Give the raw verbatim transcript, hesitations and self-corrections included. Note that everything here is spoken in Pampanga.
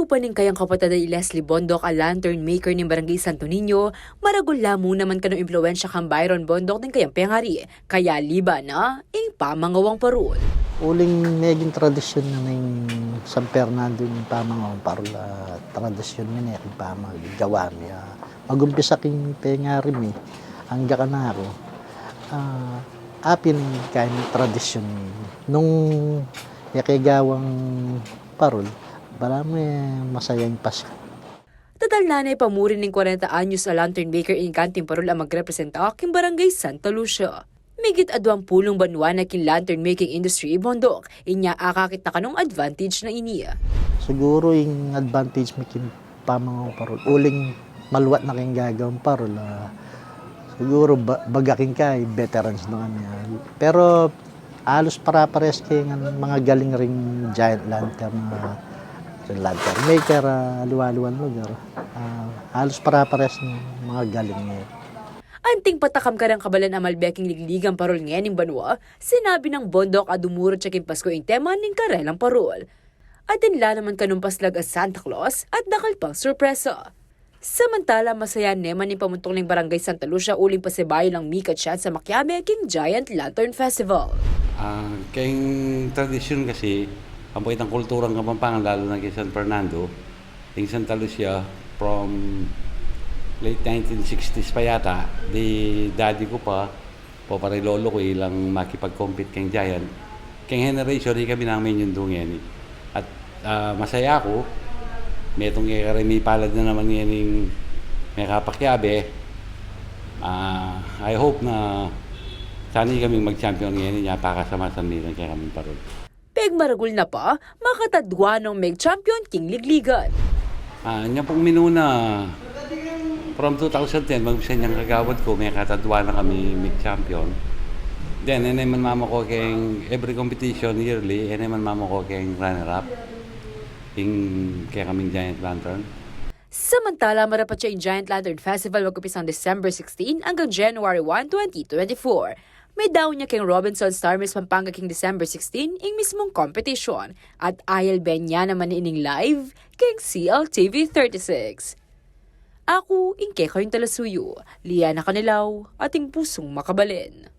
Paning kayang kapatad a i Leslie Bondoc a lantern maker ning Barangay Santo Niño, maragul la mu naman kanung impluwensya kang Byron Bondoc ding kayang pengari, kaya liba na ing pamangawang parul. Uling meging tradisyun na ning San Fernando ing pamangawang parul, a tradisyun mi ne king pamagawa mi, a magumpisa king pengari mi angga kanaku, a apin kayang tradisyun mi nung e ke gawang parul, balamu e masaya ing Pasko. Tatal na ne pamuri ning kwarenta anyos a lantern maker ing kanting parul a magrepresenta king Barangay Santa Lucia. Migit aduang pulung banua na king lantern making industry i Bondoc, inya akakit na kanung advantage na ini. Siguru ing advantage mi king pamangawang parul, uling maluat na king gagawang parul, a siguru ba-, bagaking ka, veterans na kami, a. Pero alus pare-pares keng magaling ring giant lantern, a, ring lantern maker, a, aliwa-aliwang lugar. A, alus pare-pares ing magaling ne. Anting patakam kareng kabalan a malbe king ligligang parul ngening banua, sinabi nang Bondoc a dumurat ya king Pasko ing tema ning karelang parul. Atin la naman kanung paslag a Santa Claus at dakal pang sorpresa. Samantala, masaya ne man ing pamuntuk ning Barangay Santa Lucia uling pasibayu lang mika tsansa makiabe king Giant Lantern Festival. A, keng tradisyun kasi, ampo itang kulturang Kapampangan, lalu na king San Fernando, ing Santa Lucia, from late nineteen sixties pa yata, di daddy ku pa, o pare lolo ku, ilang makipag-compete keng Giant. Keng generation, ikami nang menyundu ngeni. At, a, masaya ku, metung kekami palad na naman ngening mekapakiabe. A, I hope na sana ikaming mag-champion ngeni, inya pakasama sa mitan kekaming parul. Pegmaragul na pa, makatadua nang meg-champion king ligligan. A, inya pung minuna, from two thousand ten, magbisan yang kagawad ku, mekatadua na kami meg-champion. Then, e ne man mamako keng every competition yearly, e ne man mamako keng runner-up ing kekaming Giant Lantern. Samantala, marapat ya ing Giant Lantern Festival magumpisang December sixteen anggang January one, twenty twenty-four. Medaun ya keng Robinson Star Mills Pampanga king December sixteen ing mismung competition, at ayalben ya naman ining live keng C L T V thirty-six. Aku ing kekayung talasuyu, Liana Canilao, ating pusung makabalen.